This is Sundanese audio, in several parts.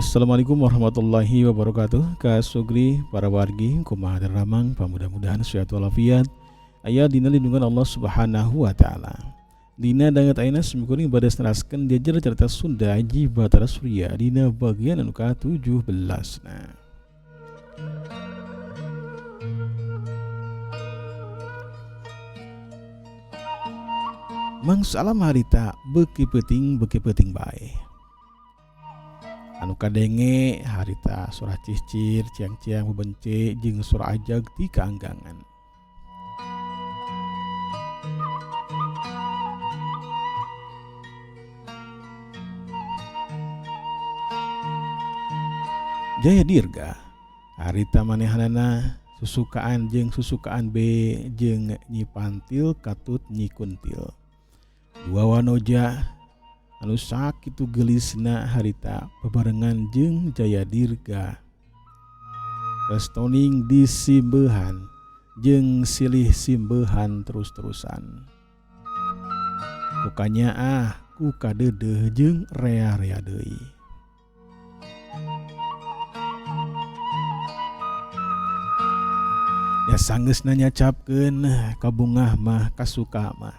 Assalamualaikum warahmatullahi wabarakatuh. Ka Sugri para wargi, kumaha daramang? Mudah-mudahan sehat walafiat, aya dina lindungan Allah Subhanahu wa Taala. Dina danget ayeuna simkuring bade neraskeun jejer cerita Sunda Aji Batara Surya dina bagian anu ka-17. Nah, Mangsa alam harita beuki peuting, beuki peuting bae. Anu kadenge harita sora cicir, ciang-ciang, bebence jeung sora ajag ti kaanggangan. Jaya Dirga harita manehanana susukaan jeung susukaan B jeung Nyi Pantil katut Nyi Kuntil. Dua wanoja anu sakitu geulisna harita bebarengan jeung Jaya Dirga. Restoning disimbehan jeung silih simbehan terus-terusan. Ku kanyaah, ku kadeudeuh jeung rea-rea deui. Ya sanggeusna nyacapkeun kabungah mah kasuka mah.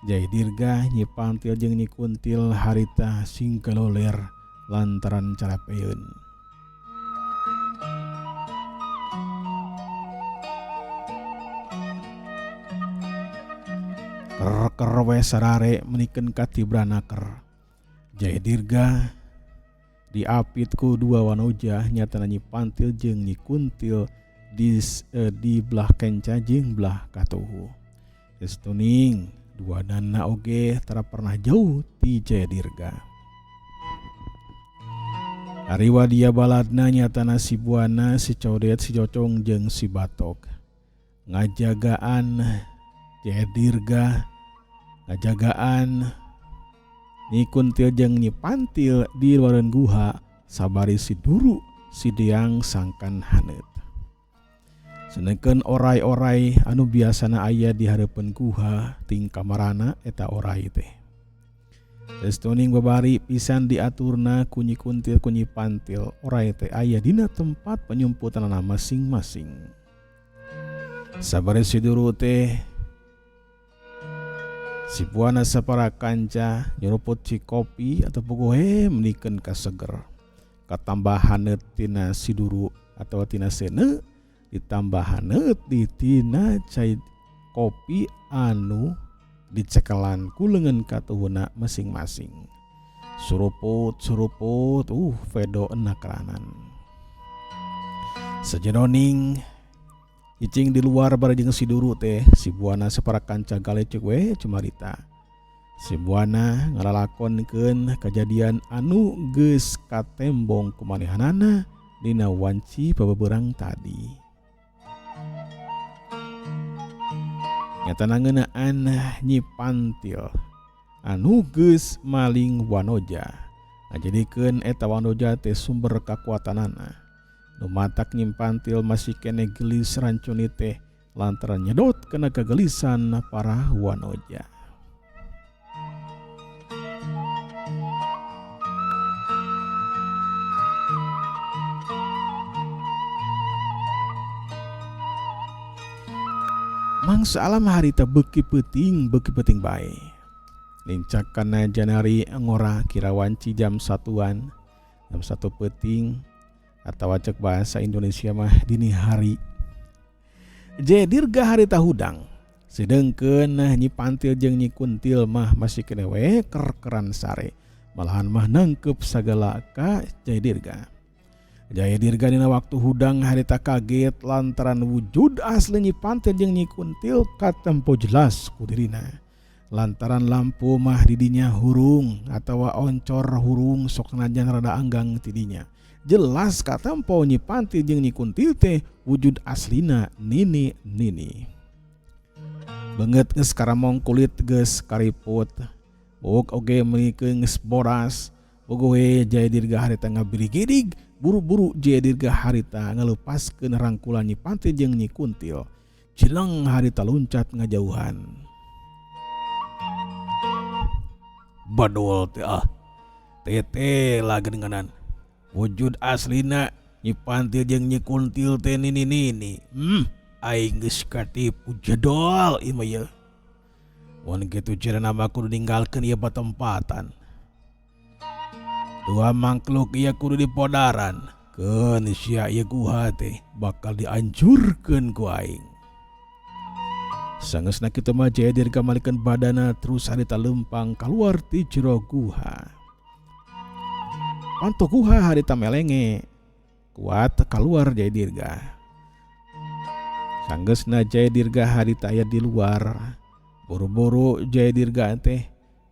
Jaya Dirga, Nyi Pantil jeung Nyi Kuntil harita sing kaloler lantaran carapeun. Ker-ker we sarare menikeun katibrana ker. Jaya Dirga diapit ku dua wanoja nyatana Nyi Pantil jeung Nyi Kuntil di belah kenca jeung belah katuhu. Geus tuning dua dana oge tara pernah jauh ti Jaya Dirga. Ari wadia baladna nyatana si Buana, si Codet, si Cocong jeung si Batok. Ngajagaan Jaya Dirga, ngajagaan Nyi Kuntil jeung Nyi Pantil di luareun guha sabari si Duru si Deang sangkan haneut. Sedengkeun orai-orai anu biasana aya di hareupeun guha ting kamarana eta orai teh. Geus tuning babari pisan diaturna ku Nyi Kuntil ku Nyi Pantil, orai teh aya dina tempat penyumputanana masing-masing. Sabari si Duru teh si Buana sapara kanca nyeruput si kopi atau puguh menikeun kaseger. Katambah haneut tina si Duru atawa tina seuneu ditambah haneut di tina cai kopi anu dicekelan ku leungeun katuhuna masing-masing. Suruput suruput vedo enakranan. Sajeroning cicing di luar bari jeung si Duru teh si Buana sapara kanca galecek we cumarita. Si Buana ngalalakonkeun kajadian anu geus katembong ku manehanana dina wanci pabeberang tadi. Nyatana ngeunaan Nyi Pantil anu geus maling wanoja ngajadikeun eta wanoja teh sumber kakuatanana. Nu matak Nyi Pantil masih keneh geulis rancuni teh lantaran nyedot kana kagelisan para wanoja. Mangsa alam harita beuki peuting, beuki peuting bae. Lincak kana Janari ngora kira wanci jam satuan, jam 1 peuting atawa cek bahasa Indonesia mah dini hari. Jaya Dirga harita hudang. Sedengkeun Nyi Pantil jeung Nyi Kuntil mah masih keneh we ker-keran sare. Malahan mah nangkep sagala ka Jaya Dirga. Jaya Dirga dina waktu hudang harita kaget lantaran wujud asli Nyi Pantil jeung Nyi Kuntil katempo jelas ku dirina. Lantaran lampu mah didinya hurung atawa oncor hurung sok sanajan rada anggang tidinya. Jelas katempo Nyi Pantil jeung Nyi Kuntil teh wujud aslina nini-nini. Beungeut geus karamong kulit geus kariput. Buuk oge meuni geus boras. Bogoh we Jaya Dirga harita ngabirigirig, buru-buru Jaya Dirga harita ngalepaskeun rangkulan Nyi Pantil jeung Nyi Kuntil. Cileng harita luncat ngajauhan. Badol teh ah. Tete lah geuninganan. Wujud aslina Nyi Pantil jeung Nyi Kuntil teh nini-nini. Aing geus katipu jedol ieu mah ieu. Mun kitu carana mah kudu ninggalkeun ieu patempatan. Dua mangkluk ieu kudu dipodaran. Keun sia ieu guha teh bakal diancurkeun ku aing. Sangeusna kitu mah Jaya Dirga malikeun badana terus harita leumpang kaluar ti jero guha. Panto guha harita melenge kuat kaluar Jaya Dirga. Sanggeusna Jaya Dirga harita aya di luar. Buru-buru Jaya Dirga teh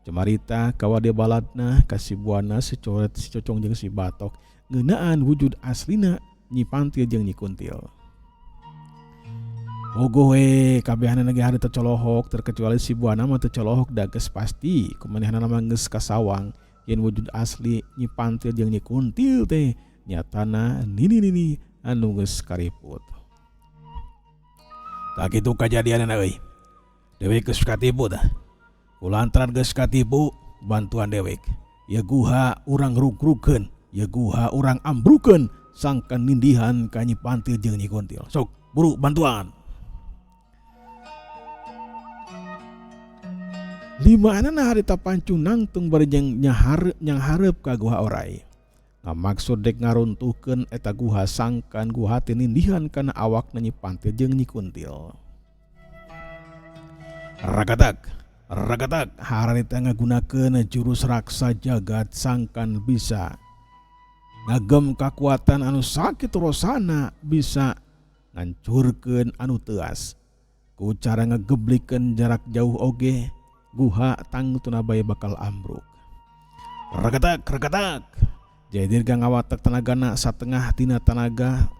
camarita ka wade baladna ka si Buana, si Coret, si Cocong jeung si Batok ngeunaan wujud aslina Nyi Pantil jeung Nyi Kuntil. Puguh we kabehanana ge harita colohok terkecuali si Buana mah teu colohok da geus pasti kumanehanana mah geus kasawang yen wujud asli Nyi Pantil jeung Nyi Kuntil teh nyatana nini-nini anu geus kariput. Tah kitu kajadianana euy. Dewek geus katipu tah. Kulantaran geus katipu bantuan dewek. Ieu guha urang rug-rugkeun, ieu guha urang ambrukeun sangkan nindihan ka Nyi Pantil jeung Nyi Kuntil. Sok buru bantuan. Limaanana harita pancung nangtung bari jeung nyanghareup ka guha orai. Ngamaksud dek ngaruntuhkeun eta guha sangkan guha teh nindihan kana awakna Nyi Pantil jeung Nyi Kuntil. Ragatak, ragatak harita ngagunakeun jurus raksa jagat sangkan bisa ngagem kakuatan anu sakitu rosana bisa ngancurkeun anu teuas. Ku cara ngegeblikeun jarak jauh oge guha tangtuna bae bakal ambruk. Ragatak, ragatak. Jaya Dirga ngawatek tenagana satengah tina tanaga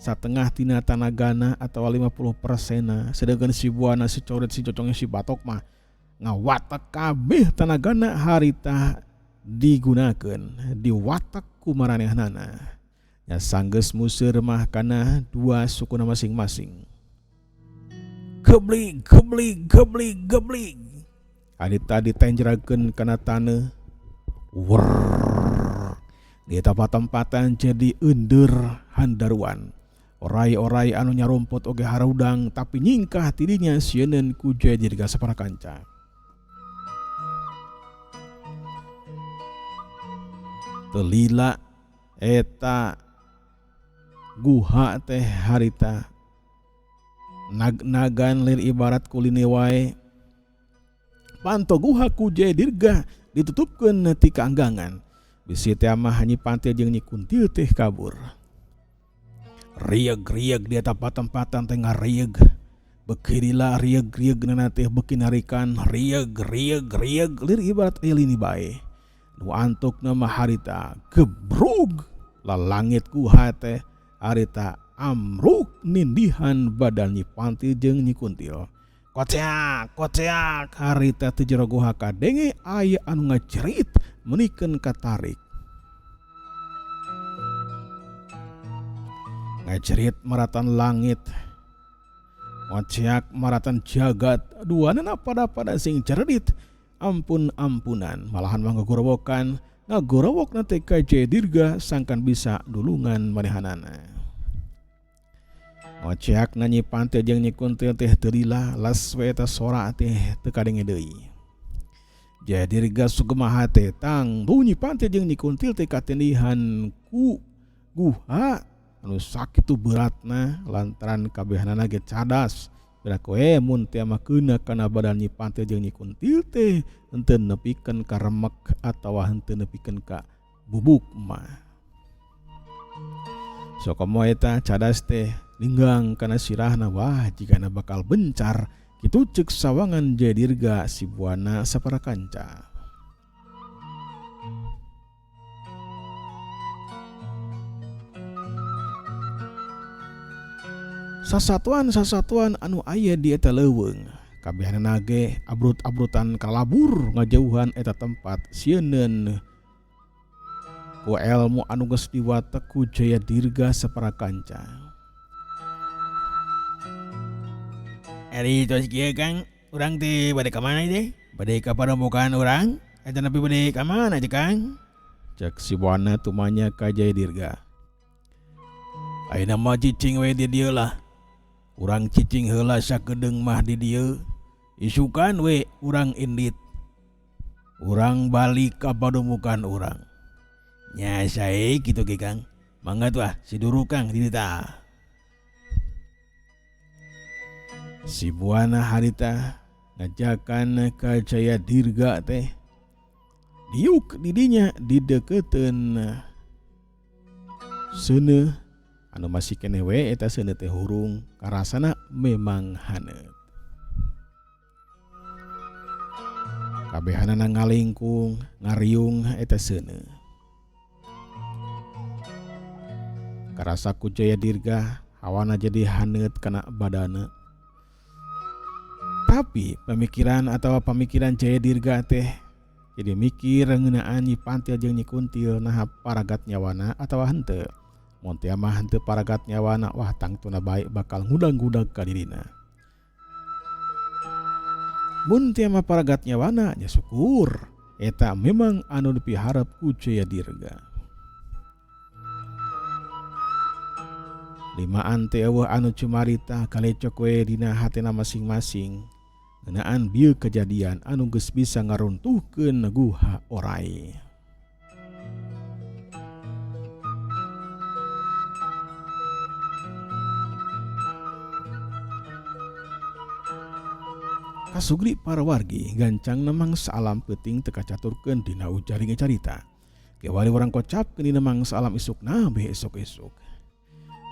satengah tina tanagana atawa 50%-na sedangkan si Buana, si Coret, si Cocong, si Batok mah ngawatek kabeh tanagana harita digunakeun diwatek ku maranehanana. Nya sanggeus museur mah kana dua sukuna masing-masing. Geblig, geblig, geblig, geblig. Harita ditenjrakeun kana taneuh. Wrrrr. Di eta patempatan jadi eundeur handaruan. Orai-orai anu nyarumput oge harudang tapi nyingkah tidinya sieuneun ku Jaya Dirga saparakanca. Teu lila eta guha teh harita nag-nagan lir ibarat kuline wae. Panto guha ku Jaya Dirga ditutupkeun ti kaanggangan. Bisi teh mah Nyi Pantil jeung Nyi Kuntil teh kabur. Rieg-rieg di eta patempatan teh ngarieg. Beuki lila rieg-riegna teh beuki narikan rieg rieg rieg lir ibarat aya lini bae. Nu antukna mah harita gebrug lalangit guha teh harita amruk nindihan badan Nyi Pantil jeung Nyi Kuntil. Koceak, koceak harita teh jero guha kadenge aya anu ngajerit menikeun katarik. Ngajerit maratan langit, ngoceak maratan jagat, duanana pada-pada sing ceredit ampun-ampunan malahan mah ngagorowokan ngagorowokna teh ka Jaya Dirga sangkan bisa nulungan manehanana. Ngoceak na Nyi Pantil jeung Nyi Kuntil teh teu lila las we eta sora teh teu kadenge deui. Jaya Dirga sugema hate tangtu Nyi Pantil jeung Nyi Kuntil teh katindihan ku guha anu sakitu beratna lantaran kabehanana ge cadas. Gerak we mun teh mah keuna kana badan Nyi Pantil jeung Nyi Kuntil teh henteu nepikeun ka remek atawa henteu nepikeun ka bubuk mah. Sokomo eta cadas teh linggang kana sirahna wah jigana bakal bencar kitu ceuk sawangan Jaya Dirga si Buana saparakanca. Sasatuan-sasatuan anu aya di eta leuweung kabehanana ge abrut-abrutan kalabur ngajauhan eta tempat sieuneun ku elmu anu geus diwatek ku Jaya Dirga saparakanca. Ari tos kieu Kang, urang teh bade ka mana teh? Bade ka padepokan urang atanapi bade ka mana teh Kang? Cek si Buana tumanya ka Jaya Dirga. Ayeuna mah cicing we di dieu lah. Urang cicing heula sakedeung mah di dieu. Isukan we urang indit. Urang balik ka padumukan urang. Nya sae kitu ge Kang. Mangga tuh ah si duru Kang di dieu tah. Si Buana harita ngajakan ka Jaya Dirga teh diuk didinya dideketeun seuneuh anu masih keneh we eta seuneuh teh hurung karasana memang haneut. Kabehanana ngalingkung ngariung eta seuneuh. Karasa ku Jaya Dirga hawana jadi haneut kana badana. Tapi pemikiran atau pamikiran Jaya Dirga teh jadi mikir ngeunaan Nyi Pantil jeung Nyi Kuntil naha paragat nyawana atawa henteu. Mun teu mah henteu paragat nyawana wah tangtuna bae bakal ngudag-ngudag ka dirina. Mun teu mah paragat nyawana nya syukur eta memang anu dipiharep ku Jaya Dirga. Limaan teh eueuh anu cumarita kalecok we dina hatena masing-masing ngeunaan bieu kejadian anu geus bisa ngaruntuhkeun guha orai. Kasugri para wargi gancangna mangsa alam peuting teu kacaturkeun dina ujaring carita. Kewali urang kocapkeun dina mangsa alam isukna beh esuk-esuk.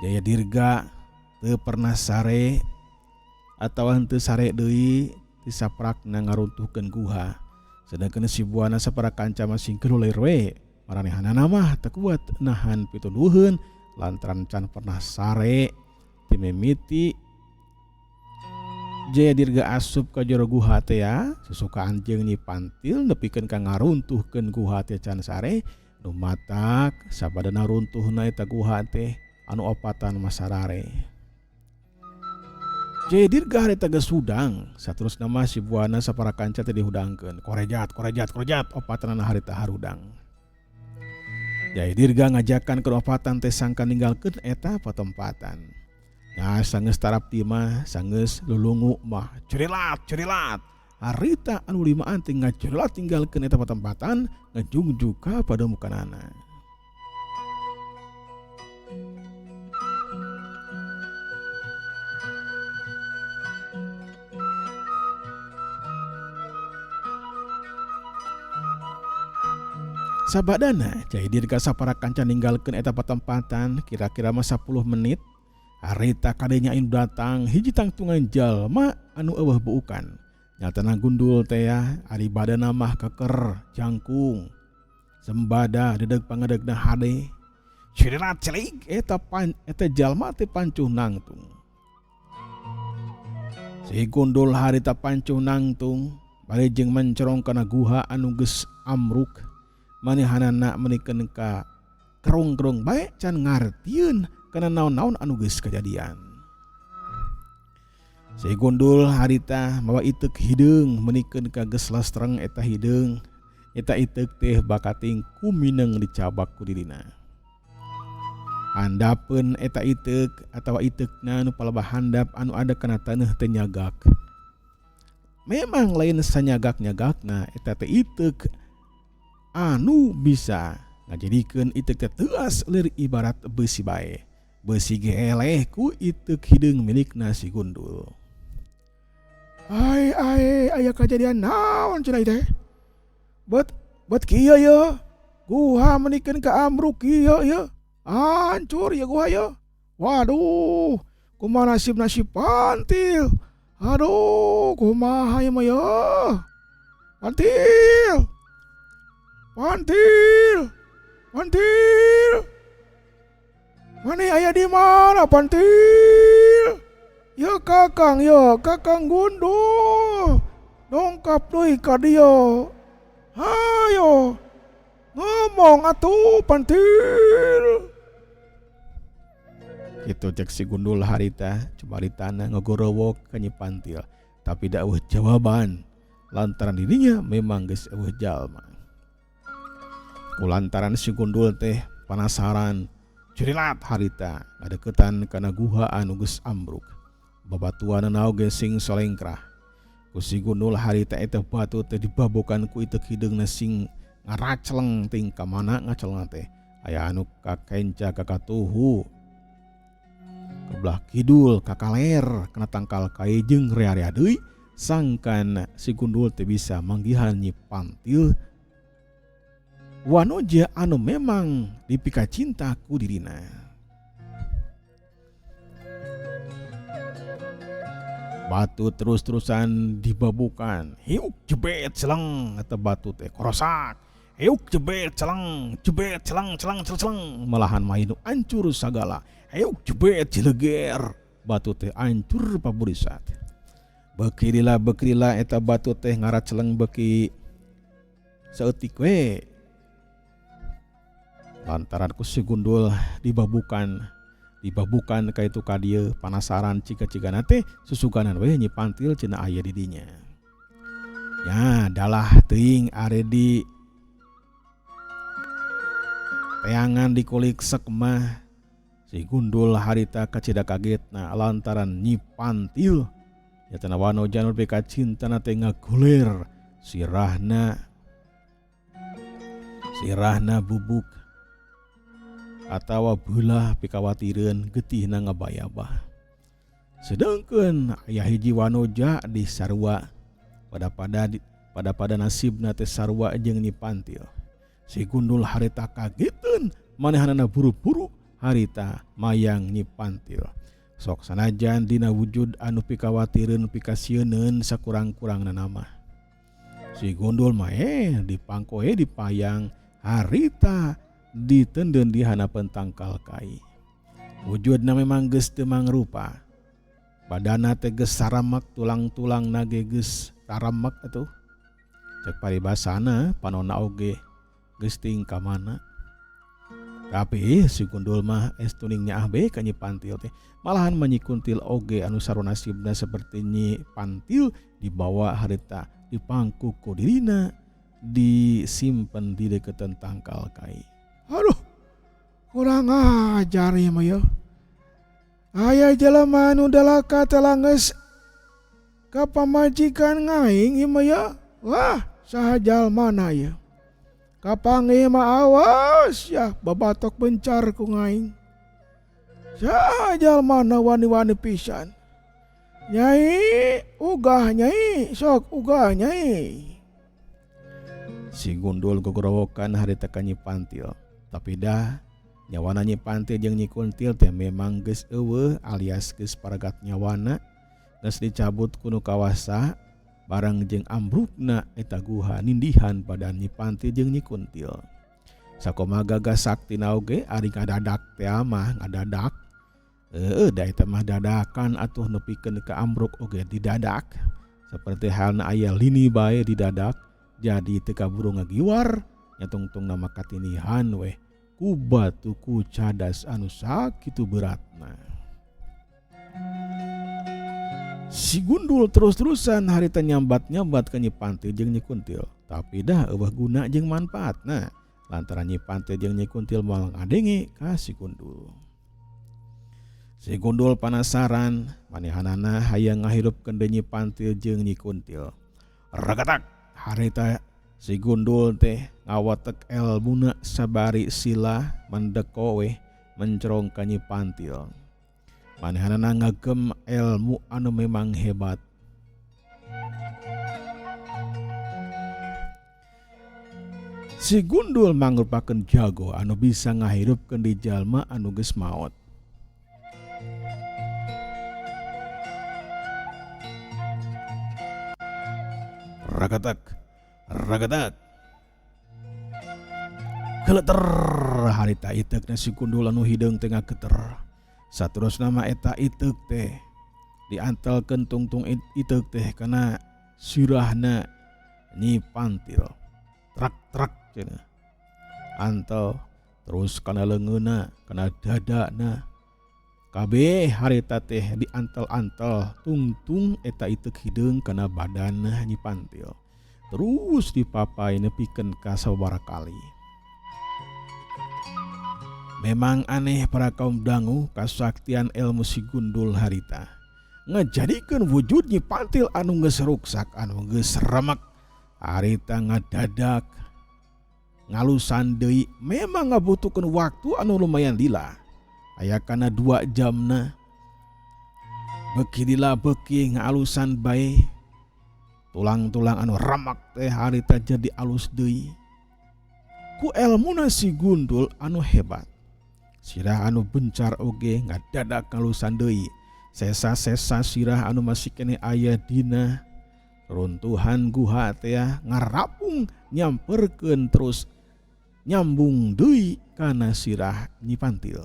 Jaya Dirga teu pernah sare atawa henteu sare deui ti saprakna ngaruntuhkeun guha. Sedangkeun si Buana sapara kanca masing geluler we. Maranehanana mah teu kuat nahan pituduheun lantaran can pernah sare ti mimiti Jaya Dirga asup ka jero guha teh ya susukaan jeung Nyi Pantil nepikeun ka ngaruntuhkeun guha teh can sare nu matak sabadana runtuhna eta guha teh anu opatan mah sarare. Jaya Dirga harita geus hudang saterusna mah si Buana sapara kanca teh dihudangkeun korejat korejat korejat opatanana harita harudang. Jaya Dirga ngajakan ke opatan teh sangka ninggalkeun eta patempatan. Nah, sanggeus tarapti mah sanggeus lulungu mah curilat curilat harita anu limaan teh ngacurilat tinggalkeun eta patempatan ngajungjuk ka pademukanana. Sabadana Jaya Dirga sapara kanca ninggalkeun eta patempatan kira-kira mah 10 menit harita kadenya anu datang hiji tangtungan jalma anu eueuh buukan. Nyatana gundul teh ya ari badana mah keker jangkung sembada dedeg pangedegna hade. Cirilat celik eta pan, eta jalma teh pancuh nangtung. Si gundul harita pancuh nangtung bari jeung mencerong kana guha anu geus amruk. Manehanana menikeun ka kerung-kerung bae can ngartieun kana naon-naon anu geus kajadian. Si gundul harita mawa iteuk hideung menikeun ka geus lastreng eta hideung. Eta iteuk teh bakating kumineng dicabak ku dirina. Handapeun eta iteuk atawa iteukna nu palebah handap anu ada kana taneuh teh nyagak. Memang lain sanyagak-nyagakna eta teh iteuk anu bisa ngajadikeun iteuk teh teuas lir ibarat beusi bae. Beusi ge eleh ku iteuk hideung milikna si gundul. Ai ai aya kajadian naon cenah teh? Bet bet kieu ye. Guha menikeun ka amruk kieu ye. Hancur ye guha ye. Waduh, kumaha nasibna si Pantil? Aduh, kumaha ieu mah ye? Pantil. Pantil. Pantil. Maneh aya di mana Pantil? Ya kakang ya, kakang gundul. Dongkap deui ka dieu. Hayo. Ngomong atuh Pantil. Kitu cek si gundul harita, cumaritana ngagorowok ka Nyi Pantil, tapi da eueuh jawaban lantaran dirinya memang geus eueuh jalma. Kulantaran si gundul teh panasaran curilat harita ngadeukeutan kana guha anu geus ambruk. Babatuanna oge sing solengkrah. Ku si gundul harita eta batu teh dibabokan ku iteuk hideungna sing ngaracleng ting ka mana ngacelengna teh. Aya anu kakenca ka katuhu, ka belah kidul, ka kaler, kana tangkal kai jeung rea-rea deui sangkan si gundul teh bisa manggihan Nyi Pantil wanoja anu memang dipikacinta ku dirina. Batu terus-terusan dibabukan, hiuk jebet celeng eta batu teh korosak. Heuk jebet celeng, jebet celeng celeng celeng celeng malahan mah nu ancur sagala. Heuk jebet cileger batu teh ancur paburisat. Beuki lila beuki lila eta batu teh ngaraceleng beuki saeutik we. Lantaran ku si gundul dibabukan, dibabukan ka itu ka dieu panasaran ciga-cigana teh susuganan we Nyi Pantil cenah aya di dinya. Nya dalah teuing are di teangan dikulik sek mah si gundul harita kacida kagetna lantaran Nyi Pantil nyatana wanoja nu pika cintana teh ngagulir sirahna, sirahna bubuk atawa beulah pikawatireun getihna ngabayabah. Sedangkeun aya hiji wanoja di sarua pada-pada nasibna teh sarua jeung Nyi Pantil. Si gundul harita kageteun manehanana buru-buru harita mayang Nyi Pantil. Sok sanajan dina wujud anu pikawatireun pikasieuneun sakurang-kurangna mah. Si gundul mah dipangkoe dipayang harita ditendeun di hanapeun tangkal kai. Wujudna memang geus teu mangrupa. Badana teh geus saramek, tulang-tulangna ge geus taramek atuh. Cek paribasana panonna oge geus ting ka mana. Tapi si gundul mah estuning nyaah be ka Nyi Pantil teh. Malahan mah Nyi Kuntil oge anu sarua nasibna seperti Nyi Pantil dibawa harita dipangku ku dirina disimpen di deukeutan tangkal kai. Aduh, kurang ajar ieu mah yeuh. Aya jelema anu dalaka telanges ka pamajikan ngaing ieu mah yeuh. Wah, saha jalmana ieu? Kapanggih mah awas ya babatok bencar ku ngaing. Saha jalmana wani-wani pisan. Nyai, ugah nyai, sok ugah nyai. Si gundul gogorowokan harita ka Nyi Pantil. Tapi dah nyawana Nyi Pantil jeung Nyi Kuntil teh memang geus eueuh alias geus paragat nyawana, geus dicabut ku nu kawasa bareng jeung ambrukna eta guha nindihan badan Nyi Pantil jeung Nyi Kuntil. Sakumaha gagah saktina oge ari ngadadak teh mah ngadadak. Heueuh da eta mah dadakan atuh nepikeun ka ambruk oge didadak. Seperti halna aya lini bae didadak jadi teu kaburu ngagiwar nya tungtungna mah katinihan weh ku batu ku cadas anu sakitu beratna. Si gundul terus-terusan harita nyambat-nyambat ka Nyi Pantil jeung Nyi Kuntil, tapi dah eueuh guna jeung manfaatna lantaran Nyi Pantil jeung Nyi Kuntil moal ngadenge ka si gundul. Si gundul panasaran manehanana hayang ngahirupkeun deui Nyi Pantil jeung Nyi Kuntil. Ragatak harita si gundul teh ngawatek elmuna sabari sila mendeko weh mencerong ka Nyi Pantil. Manehanana ngagem elmu anu memang hebat. Si gundul mangrupakeun jago anu bisa ngahirupkeun di jalma anu geus maot. Ragatak, ragatak. Keleter harita iteukna si gundul anu hideung teh ngageter. Saterusna mah eta iteuk teh diantelkeun tungtung iteuk teh kana sirahna Nyi Pantil. Trak-trak cenah. Antel terus kana leungeunna, kana dadana. Kabeh harita teh diantel-antel tungtung eta iteuk hideung kana badanna Nyi Pantil. Terus dipapai nepikeun ka sababaraha kali. Memang aneh para kaum dangu kasaktian ilmu si Gundul harita. Ngajadikeun wujud Nyi Pantil anu geus ruksak anu geus remek harita ngadadak ngalusan deui memang ngabutuhkeun waktu anu lumayan lila. Aya kana 2 jamna. Beuki lila beuki ngalusan bae. Tulang-tulang anu remek teh harita jadi alus deui. Ku elmuna si Gundul anu hebat. Sirah anu bencar oge ngadadak ngalusan deui. Sesa-sesa sirah anu masih keneh aya dina runtuhan guha teh ngarapung nyamperkeun terus nyambung deui kana sirah Nyi Pantil.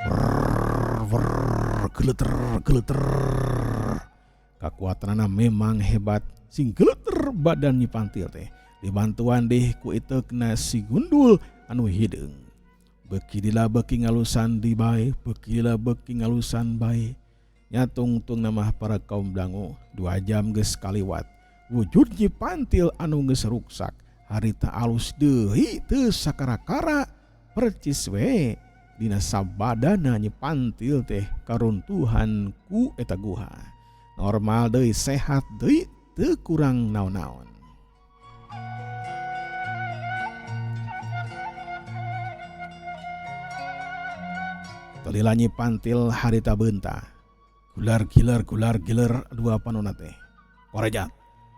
Brrr, brrr, geleter, geleter. Kakuatanana memang hebat, sing geleter badan Nyi Pantil teh. Dibantuan deh ku iteukna si Gundul anu hideung. Beuki lila beuki ngalusan di bae, beuki lila beuki ngalusan bae. Nyatungtung nama para kaum dangu 2 jam geus kaliwat. Wujud Nyi Pantil anu geus ruksak, harita alus deui teu sakara-kara percis we dina sabadana Nyi Pantil teh karuntuhan ku eta guha. Normal deui, sehat deui, teu kurang naon-naon. Lila Nyi Pantil harita beunta. Gular gilar gular gilar dua panona teh. Korejat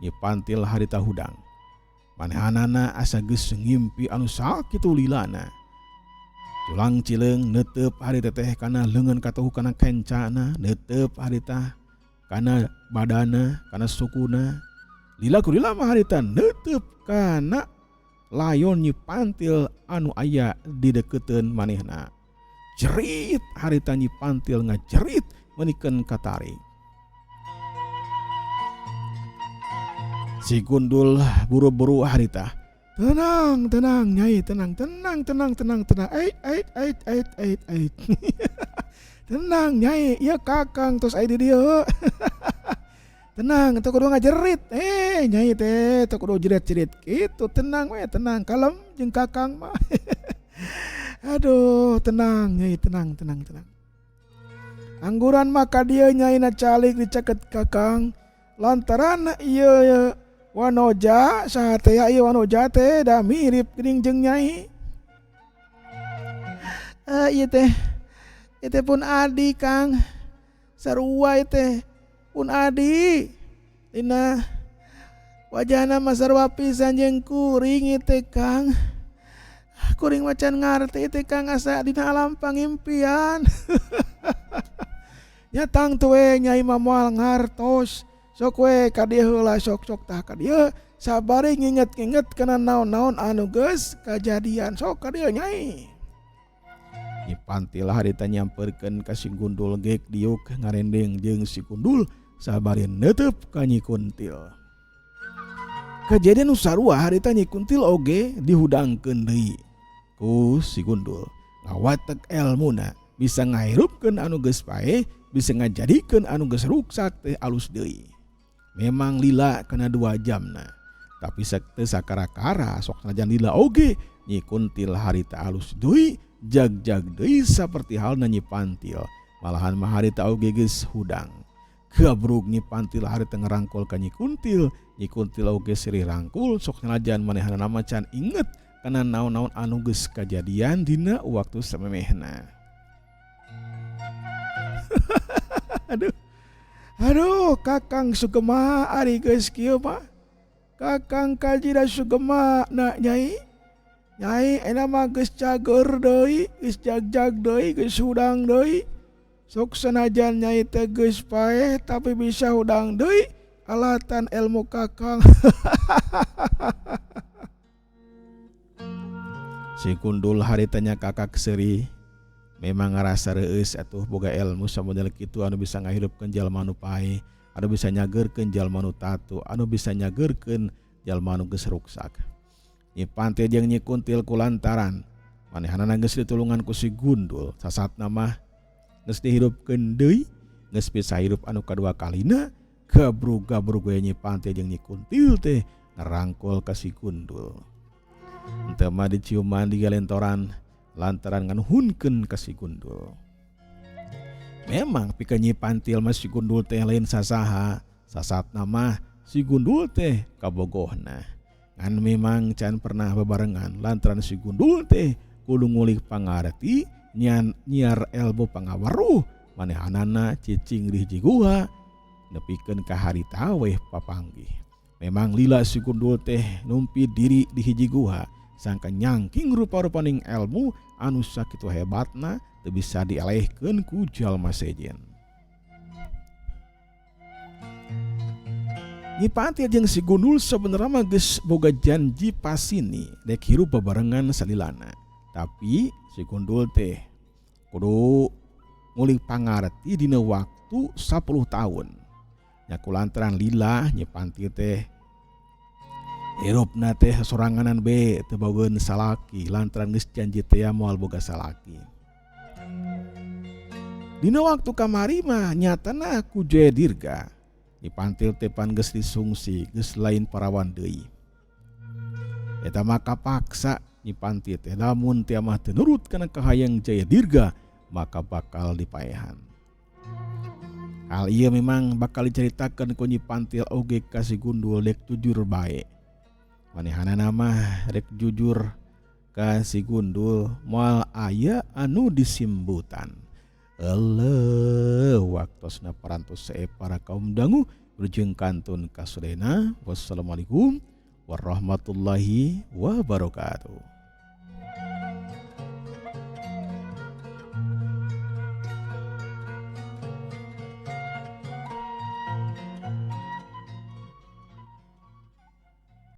Nyi Pantil harita hudang. Manehanana asa geus ngimpi anu sakitu lilana. Tulang cileung neuteup harita teh kana leungeun katuhu kana kencana, neuteup harita kana badana, kana sukuna. Lila ku lila mah harita neuteup kana layon Nyi Pantil anu aya di deukeuteun manehna. Jerit harita Nyi Pantil ngajerit menikeun katari. Si Gundul buru-buru harita. Tenang, tenang Nyai, tenang, tenang, tenang, tenang, tenang. Ait, ait, ait, ait, ait, ait. Tenang Nyai, ieu Kakang tos aya di dieu. Tenang, teu kudu ngajerit. Nyai teh teu kudu jerit-jerit kitu. Tenang we, tenang, kalem jeung Kakang mah. Aduh, tenang Nyai, tenang, tenang, tenang. Angguran mah ka dieu Nyai na calik dicaket Kakang. Lantaran ieu Wanoja saha teh ya, ieu Wanoja teh da mirip geuning jeung Nyai. Ieu teh, ieu teh pun adi Kang. Sarua ieu teh pun adi. Dina wajahna mah sarua pisan jeung kuring ieu teh Kang. Kuring macan ngarti teh Kang asa dina alam pangimpian. Nya tangtu we Nyai mah moal ngartos. Sok we ka dieu heula, sok-sok tah ka dieu sabari nginget-nginget kana naon-naon anu geus kajadian. Sok ka dieu Nyai. Nyi Pantil harita nyamperkeun ka si Gundul geuk diuk ngarendeng jeung si Gundul sabari neuteub ka Nyi Kuntil. Kajadian nu sarua harita Nyi Kuntil oge dihudangkeun deui ku si Gundul. Ngawatek elmuna bisa ngahirupkeun anu geus paeh, bisa ngajadikeun anu geus ruksak teh alus deui. Memang lila kana 2 jamna, tapi teu sakara-kara sok sanajan lila oge Nyi Kuntil harita alus deui, jag-jag deui saperti halna Nyi Pantil. Malahan mah harita oge geus hudang. Gabrug Nyi Pantil harita ngarangkul ka Nyi Kuntil, Nyi Kuntil oge sirih rangkul sok sanajan manehna mah can inget kana naon-naon anu geus kajadian dina waktu samemehna. Aduh. Aduh, Kakang Sugema ari geus kieu mah. Kakang kajira Sugema na Nyai. Nyai eta mah geus cager deui, geus jag-jag deui, geus hudang deui. Sok sanajan Nyai teh geus paeh tapi bisa hudang deui alatan ilmu Kakang. Si Gundul harita nya kakak seuri memang ngarasa reueus atuh boga ilmu samodel kitu anu bisa ngahirupkeun jalma nu paeh, anu bisa nyageurkeun jalma nu tatu, anu bisa nyageurkeun jalma nu geus ruksak. Nyi Pantil jeung Nyi Kuntil kulantaran manehanana geus ditulungan ku si Gundul, sasatna mah geus dihirupkeun deui, geus bisa hirup anu kadua kalina, gabrug-gabrug we Nyi Pantil jeung Nyi Kuntil teh ngarangkul ka si Gundul. Henteu mah diciuman digalentoran lantaran nganuhunkeun ka si Gundul. Memang pikeun Nyi Pantil mah si Gundul teh lain sasaha, sasatna mah si Gundul teh kabogohna. Ngan memang can pernah bebarengan lantaran si Gundul teh kudu ngulik pangarti nyian nyiar elmu pangaweruh manehanana cicing di hiji guha nepikeun ka harita weh papanggih. Memang lila si Gundul teh numpi diri di hiji guha sangka nyangking rupa-rupaning elmu anu sakitu hebatna teu bisa dielehkeun ku jalma sejen. Nyi Pantil jeung si Gundul sabenerna mah geus boga janji pasini dek hirup babarengan salilana. Tapi si Gundul teh kudu ngulik pangarti dina waktu 10 tahun. Nya kulantaran lila Nyi Pantil teh hirupna teh soranganan be teu bogeun salaki lantaran geus janji teh moal boga salaki. Dina waktu kamari mah nyatana ku Jaya Dirga Nyi Pantil teh pan geus disungsi geus lain parawan deui. Eta mah kapaksa Nyi Pantil teh lamun teh mah teu nurut kana kahayang Jaya Dirga maka bakal dipaehan. Hal ieu memang bakal dicaritakeun ku Nyi Pantil oge ka si Gundul dek jujur bae. Manehanana mah rek jujur ka si Gundul moal aya anu disimbutan. Eleuh waktosna parantos sae para kaum dangu wilujeng kantun ka sadayana. Wassalamualaikum warahmatullahi wabarakatuh.